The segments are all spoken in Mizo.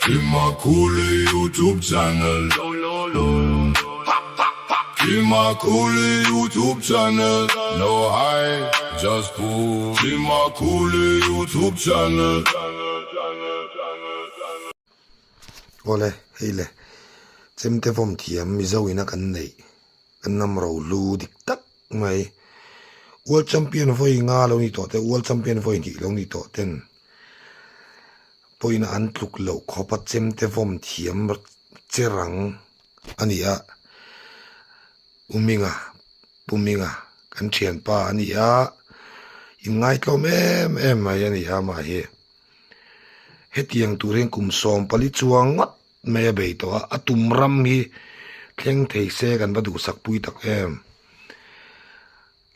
Kimakuli YouTube channel Kimakuli YouTube channel No high just cool Kimakuli YouTube channel. Awle hei le chemte vawm thiam Mizo ina kan neih kan hnam rohlu dik tak mai World Champion vawi nga lo ni tawh te World Champion vawi hnih lo ni tawh ten pawhin an tluk loh khawp a chemte vawm thiam che rang a ni a Uminga Puminga kan thianpa a ni a inngaihtlawm em em mai a ni a amah hi. Hetiang tur hian kum 40 chuang ngawt mai a bei tawh a, a tum ram hi thleng thei se kan va duhsak pui tak em.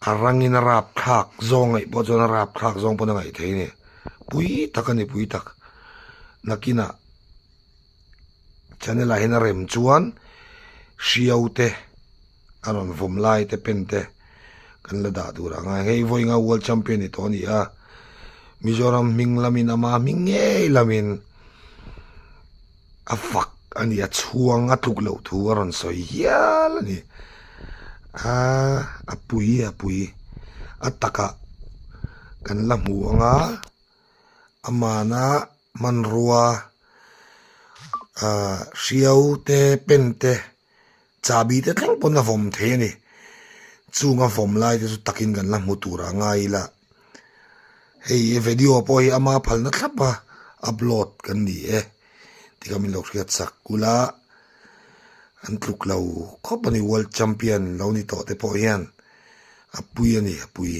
A rangin a rap thlak zawng ngaih pawh chuan a rap thlak zawng pawn a ngaih thei a ni. Pui tak a ni pui tak. Nakinah channel ah hian a rem chuan hriau te a rawn vawm lai te pen te kan la dah tur ang a hei vawiinga world champion ni tawh a ni a Mizoram hming lamin ama hming ngei lamin a fak a ni a chhuang a tluk loh thu a rawn sawi hial a ni aaa a pui a pui a takah kan la hmu ang a amana hmanrua ahh hriau te pen te. Chahbi te thleng pawn a vawm thei a ni. Chung a vawm lai te chu takin kan la hmu tur a ngai ila. Hei video pawh hi ama phalna thlap a upload kan ni e. Tikha min lo hriat sak kula an tluk lo khawp a ni world champion lo ni tawh te pawh hian a pui a ni a pui.